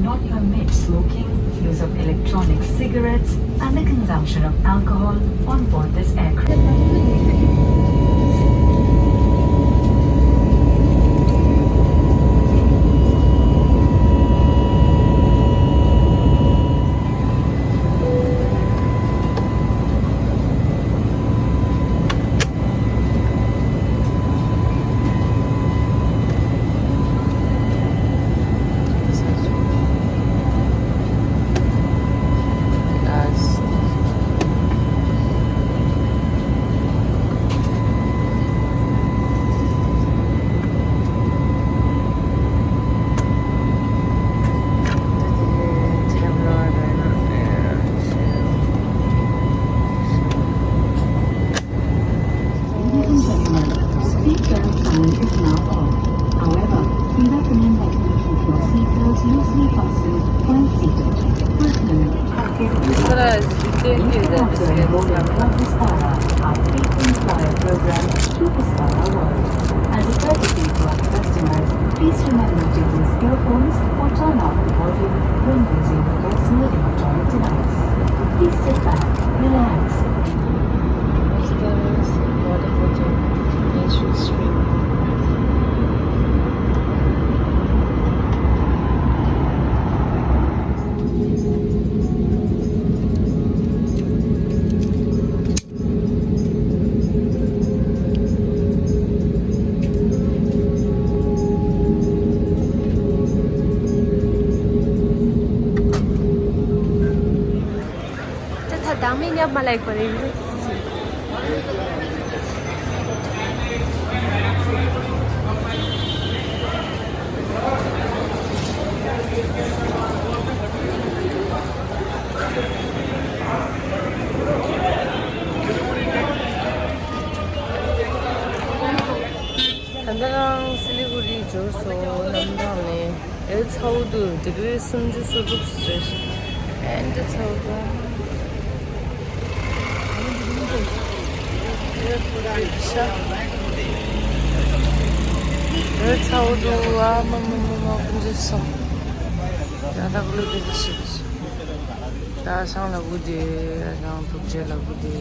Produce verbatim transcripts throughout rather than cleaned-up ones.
Not permit smoking, use of electronic cigarettes, and the consumption of alcohol on board this aircraft. Ladies and gentlemen, seatbelt sign is now off. However, we recommend that you keep your seatbelt loosely fastened while seated. Please note, Vistara is detained in the Vistara, our frequent flyer program, Vistara World. As a courtesy to our customers, please remember to use earphones or turn off the volume when using your personal electronic device. Please sit back, relax, Vistara is border hotel, National Street. ད་ད་དང་མི་ཉབ་མ་ལེགས་པ་རེད། ད་ལྟ་རང་སི་ལི་གུ་རི་འབྱོར་སོང་། གནམ་ཐང་ནས། ཨེ་ཚ་བོ་འདུག་ཌི་གི་རི་སུམ་ཅུ་སོ་དྲུག་ཟེར། ཨེ་འདྲ་ཚ་བོ་འདུག་ཨེ་ཚ་བོ་འདུག་ཨ་མ་མ་མ་མ་ཀུན་རྫོབ་སོང་། ཡ་ད་གླུ་དེ་ཞིག་ད་ཤང་ལ་གུ་དེ་རང་ཐུགས་རྗེ་ལ་གུ་དེ།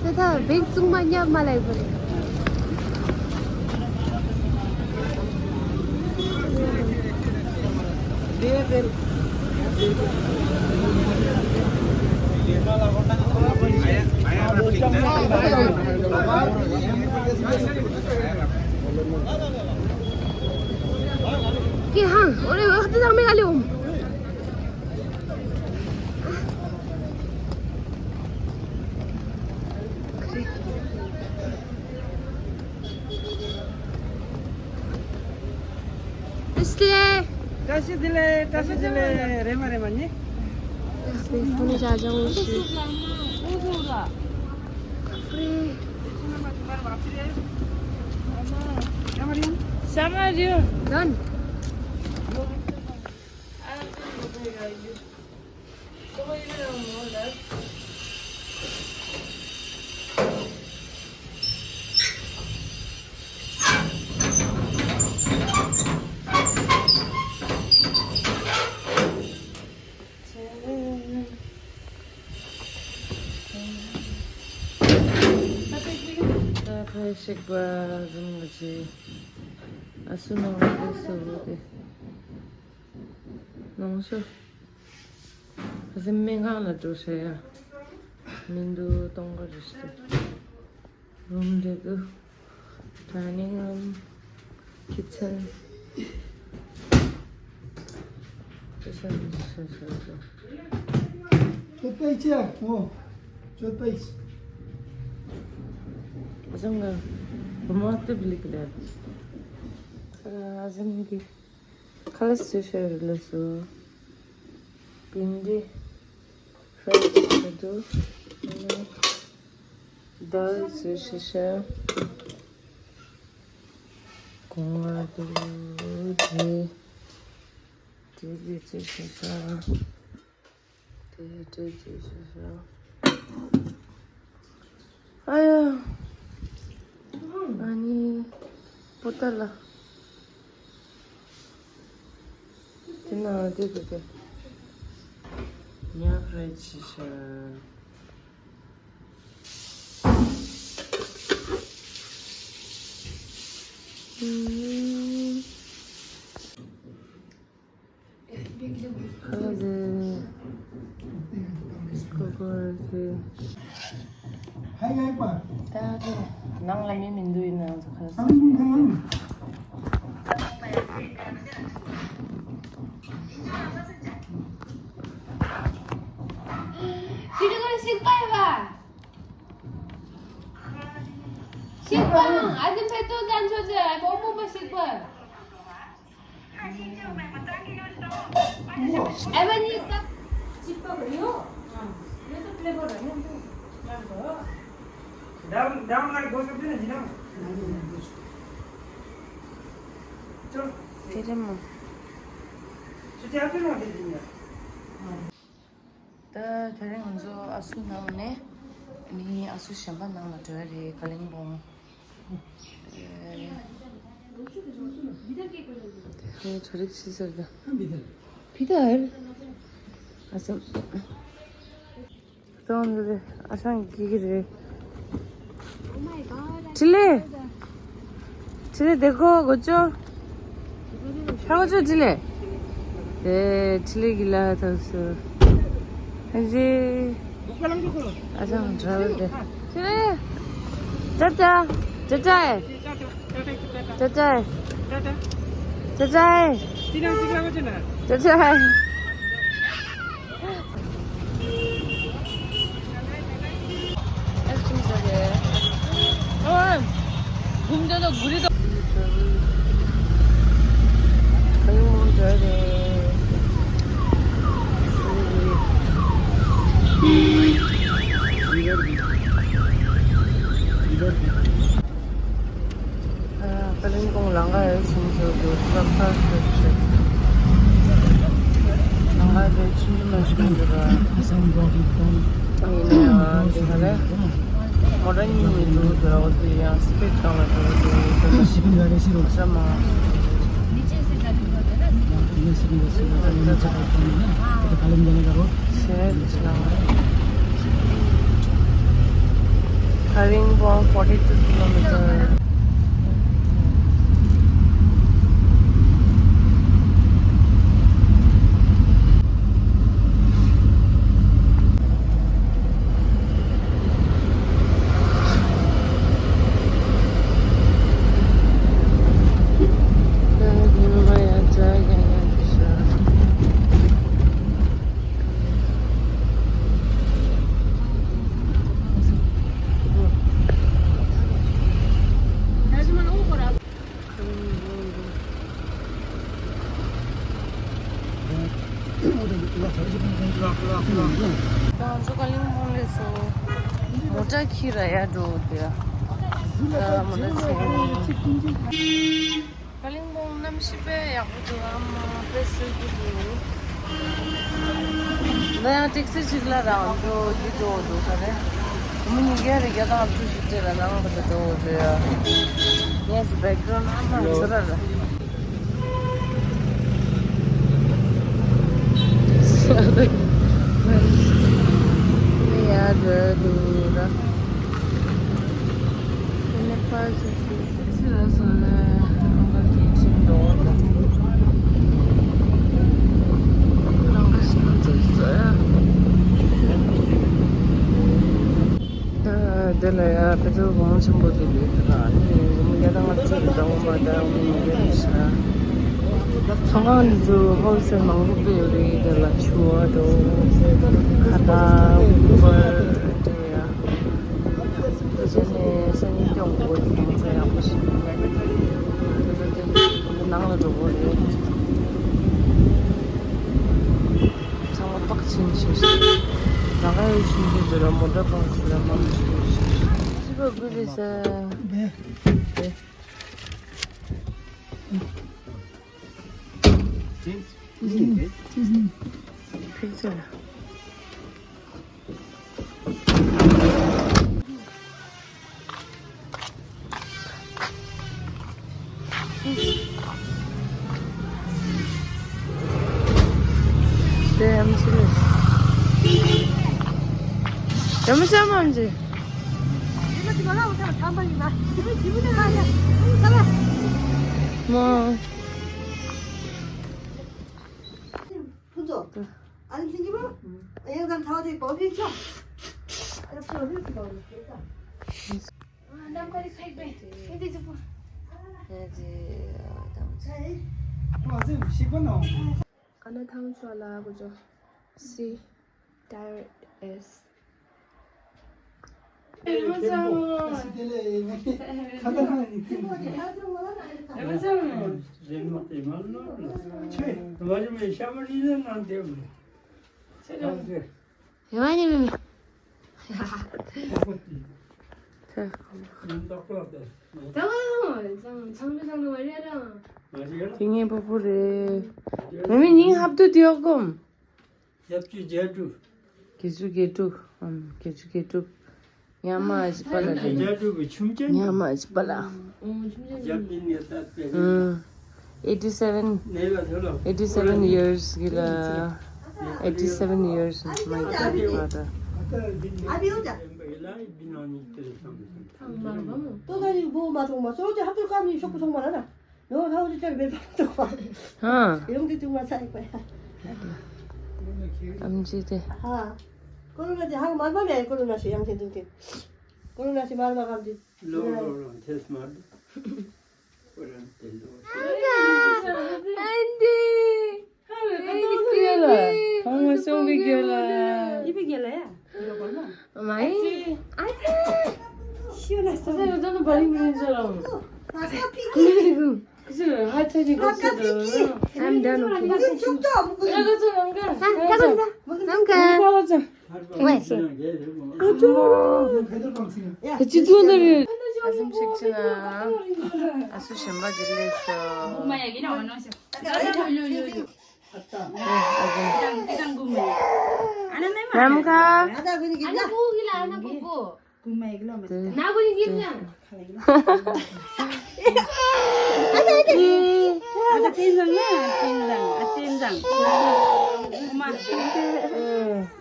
ད་ད་བེག་བཙུགས་མ་ཉབ་མ་ལེགས་པ་རེད། ཀྱེ་ཧང་། ཨོ་རེ་ཨོ་ཏི་ཚང་མེ་ག་ལེ་འོང་། བཀྲ་ཤིས་བདེ་ལེགས། བཀྲ་ཤིས་བདེ་ལེགས། བཀྲ་ཤིས་བདེ་ལེགས། རེ་མ་རེ་མ་ཉེ། ཡ་སེ་ཁོ་ནི་ཅ་ཅང་ངོ་ཤེས། Done. ད་ཕལ་ཆེར་གཟིམ་ག་ཅི། ཨ་སུ་ནང་ལ་སུ་དེ། ནང་སུ། གཟིམ་སྨན་ཁང་ལ་འགྲོ་ཟེར་ཡ། མི་འདུག་སྟོང་པ་རེད་ཟེར། རུམ་འདི་གི། ཌའི་ནིང་རུམ། ཁི་ཆན། ཁི་ཆན། ཅོད་པ་ཡིས་ཅི་ཡ་ངོ་། ཅོད་པ་ཡིས། ཨ་ཅང་ག་བུ་མོ་ཏི་བི་ལིག་ལ། ཨ་ཟིན་གི། ཁ་ལག་བཟོས་ཤག་རི་ལ་སོ། བིན་དི། ཧྥྲའི་ཌི་བྱས་འདུག་དཱལ་བཟོས་ཤག་ཤག་གོང་བ་འདུག་དེ། དེ་དེ་བཟོས་ཤག་ཤག་ཨ་ཡ། ཨ་ནི། པོ་ཏ་ལ། དེ་ན་དེ་དེ་དེ། ཉག་རེ་ཆི་ཤ། ཨུམ། ཧ་ལས། ཀོ་ཀོ་ཟེར། ད་ནང་ལ་མི་མི་འདུག་ཡིན་ནའང་ཁ་སང་། ཁྱེད་ཀྱིས་ཤིག་པ་ཡིན་པ། ཤིག་པ། ཨ་ཙི་ཕེ་ཏོ་ཙན་ཆོ་ཙེ་ཨ་བོ་མོ་མ་ཤིག་པ། ཨ་མ་ནི་ཀ་ཅི་པ་ག་ཡོ། ཡོ་ཏོ་པླེ་བོ་ར་ཡོ་ཏོ། ཌའོན་ཌའོན་ལ་གོ་སོ་པི་ན་ཇི་ན། ཅོ། དེ་རེད་མོ། ཅི་ཅི་ཨ་ཏི་ནོ་དེ་ཇི་ན། ད་དེ་རིང་ང་ཚོ་ཨ་སུ་ནང་ནས་ནི་ཨ་སུ་གཞན་པ་ནང་ལ་འགྲོ་ཡ་རེད། ཀ་ལིང་བོང་། ཨེ། ཧེ་ཚོ་རིགས་ཤི་ཟེར་ད། བི་དར། ཨ་སམ། སྟོང་འདི་ཨ་ཞང་གི་གི་རེད། ཁྲི་ལེ། ཁྲི་ལེ་དེ་གོ་གོ་ཅོ། ཧ་གོ་ཅོ་ཁྲི་ལེ། དེ་ཁྲི་ལེ་གི་ལ་ཐོག་སུ། ཨ་ཞང་འདྲ་བོ་དེ། ཁྲི་ལེ། ཅ་ཅ། ཅ་ཅ། ཅ་ཅ། ཅ་ཅ། ཅ་ཅ། ཨ། ཀ་ལིང་བོང་ལམ་ཁ་ཡོད་ཟིན་ཚོད་དུ་སྐབས་ཁར་ཤོད་ཤོད། ལམ་ཁ་དེ་ཆུང་ཆུང་མ་ཞིག་མི་འདུག་ར། ཨ་ཡིན་ན་ཡང་འདི་ག་ལས་མོ་ཊ་གཉིས་མི་འདུག་འདུག་ར། འོ་དེ་ཡང་སི་པིཌ་གང་ལ་འགྲོ་འདུག་འདུག་ར། ཨ་མ། Kaling Bong, forty-two kilometer. ང་ཚོ་ཀ་ལིང་བོང་ལས་སོ། མོ་ཊ་ཁྱེར་ར་ཡར་འགྲོ་དེ། ཨ། མོ་ཊ་ཁྱེར། ཀ་ལིང་བོང་གནམ་གཤིས་དཔེ་ཡག་པོ་འདུག་ཨ་མ། དཔེ་སྲིད་པོ་འདུག་ད་ཡང་ཊེག་སི་ཅིག་ལ་རང་ཚོ་གི་འགྲོ་འདུག་ག་རེ། མི་ཉིས་བརྒྱ་རེ་བརྒྱ་དང་ལྔ་བཅུ་ཞིག་སྤྲད་ལ་ནང་གི་འགྲོ་འདུག་ཡ། ངས་སུ་བེག་གྲོན་ཨ་མ་ཚོ་ར་ར། ཡ་འགྲོ་འདུག་ར། དེ་ལ་ཡ་དཔེ་ཚོགས་གོང་ཆེན་པོ་དེ་ལས་དེ་ལ་ནི་ཉི་མ་བརྒྱ་དང་ལྔ་བཅུ་རེ་དང་པོ་མ་དང་མི་ཉི་བརྒྱ་རེ་ཤ། ཚོང་ཁང་འདི་ཚོ་ཧོལ་སེལ་མང་པོ་སྤེལ་ཡོད་རེད། དེ་ལ་ཕྱུ་པ་དང་ཁ་བཏགས་ཨུ་པར་དེ་ཡ། དེ་བྱས་ནས་སང་ཉིན་སྐྱོང་དགོས་དེ་གང་ཚ་ཡག་པོ་ཞིག་ནང་ལ་འགྲོ་དགོས་རེད། ཚང་མ་པག་ཆེན་ཆེ་ཞིག་ད་ག་ཡོད་ཆུང་ཆུང་དེ་ལ་མོ་ཊ་པག་ཆེ་ལ་མང་ཆེ་ཞིག་ཅི་པ་བུ་རེད་ས། ཕིག་ཙེ་ལ། ཡང་མི་ཆ་མ་འཇི། མོ། ཕུན་ཚོགས། ཨ་ནི་ཐིང་གི་མོ། ཡང་དང་ཐ་བ་དེ་པོ་ཕི་ཆོ། ཨ་ན་ཐང་ཆོ་ལ་གོ་ཅོ། སི། ཏར་ཨེས། དེ་ངའི་ཕྲུ་གུ་རེད། མེ་མེ་སྙིང་ཧབ་ཏུ་དེ་ཡོག་གོམ། བརྒྱད་ཅུ་གྱ་དྲུག་ཨམ། བརྒྱད་ཅུ་གྱ་དྲུག་ཉ་མ་ཨ་ཅི་པ་ལ་རེད། གྱ་དྲུག་གི་ཆུམ་ཅན། ཉ་མ་ཨ་ཅི་པ་ལ། ཨུམ། eighty seven, eighty seven years གི་ལ། eighty seven years, my grandfather. ནོར་ཧ་འུ་ཅི་ཅར་བེར་ཕབ་འདུག་པ། ཧ། ཡོང་དུས་དུས་མ་ཚ་ཡིག་པ་ཡ། ཨམ་ཅི་དེ། ཧ། ཀོ་རོ་ན་དེ་ཧ་མ་མ་མེད། ཀོ་རོ་ན་ཞིག་ཡང་དེ་འདུག་དེ། ཀོ་རོ་ན་ཞིག་མ་མ་གམ་དེ། ལོ་ལོ་ལོ་ཐེས་མ་འདུག་ཀོ་རོ་ན་དེ་ལོ། ཨན་ཏི། ཨེ་ཡི་གི་ལ། ཁང་བ་སོང་གི་གི་ལ། ཡི་བི་གི་ལ་ཡ། མ་ཡི། ཨ་ཙི། ཤི་ན་སོ་ན་ད་ནི་བ་རི་མི་རིན་ཆོ་ལ། ཁུ་ཁུ་ཁུ་ཁུ་ཧ་ཚ་ཅི་གོ་སོ་ད། I'm done, okay. ཨ་ཁ་ཚ་ནམ་ཁ། ཁ་ཚ་ནམ་ཁ། ཁ་ཚ། ད་ཅི་ཐུག་ན་རེད། ཨ་སེམས་ཤིག་ཅི་ན། ཨ་སུ་གཞན་པ་དེ་ལས་སོ། ནམ་ཁ།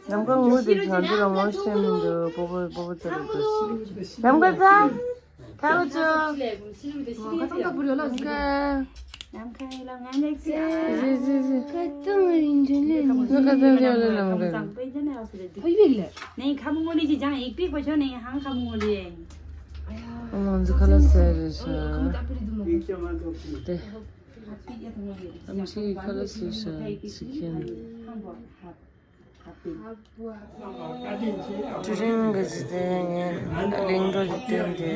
ནམ་མཁའ་ངུ་དེ་བྱང་ཆུབ་ལ་ངོ་ཤེས་མི་འདུག་སྤོ་བོ་སྤོ་བོ་ཚོ་ལ་འགྲོ་ཤི། ནམ་མཁའ་ཚ། ཁ་བོ་ཚོ། ནམ་མཁའ་ཡིན་ལ་ང་ནེག་སི། ཟི་ཟི་ཟི། ཁ་ཏང་ཡིན་འདྲ་ལེ། ནམ་མཁའ་ཚ་ཡོད་ལེ་ནམ་མཁའ། ཕ་ཡིག་ལེ། ནེ་ཁ་མོ་ངོ་ལེ་ཅི་ཅང་ཡིག་པིག་པ་ཆོ་ནེ་ཧང་ཁ་མོ་ངོ་ལེ། ཨ་མ་འཛི་ཁ་ལ་ཟེར་རེ་ཤ། ཏེ། ཨམ་ཆི་ཁ་ལ་ཟེར་ཤ་ཅི་ཁེན། ཀྲུ་རིན་གི་ཟི་ཏེ་ངས་གླིང་འགྲོ་ཟི་ཏེ་འདི།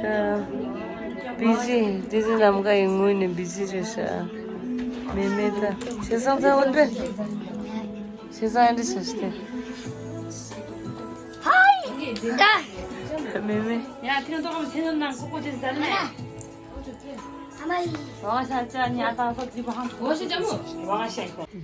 ད་བི་ཟི། དེ་ཚོ་ནམ་མཁའ་ཡི་ངོས་ནས་བི་ཟི་རེད་ཤག་མེ་མེ་ད་བྱས་ཙང་ཚ་འོན་པས། བྱས་ཙང་ཨ་འདྲ་བྱས་ཏེ། ཧའི། ད་མེ་མེ། ཡ་ཁྱེད་ཚོ་ཚོ་ནང་ཁོ་ཁོ་ཅི་ཟ་ནས། ཨ་མ་ཡི། ཝང་ཤ་ཅ་ཉ་ད་སོ་ཅི་བ་ཧང་། ཝང་ཤ་ཅ་མོ། ཝང་ཤ་ཁོ།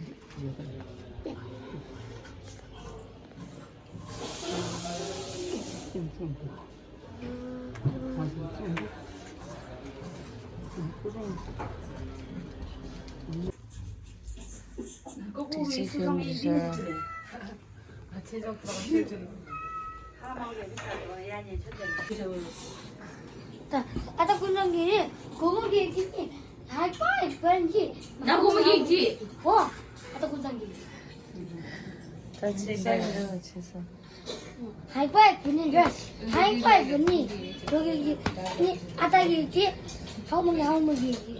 ད་ཨ་ད་ཀུན་བཟང་གི་རེད། གོ་གོ་གི་གི་ཧའི་པའི་བན་གི་ན་གོ་མོ་གི་གི་ཨོ། ཨ་ད་ཀུན་བཟང་གི་ད་ཅི་ས་ཡོད་རེད་བ་ཆེ་ས། ཧའི་པའི་གི་ནི་རེད། ཧའི་པའི་གི་ནི་གོ་གི་གི་ནི་ཨ་ད་གི་གི་ཧའོ་མོ་གི་ཧའོ་མོ་གི་གི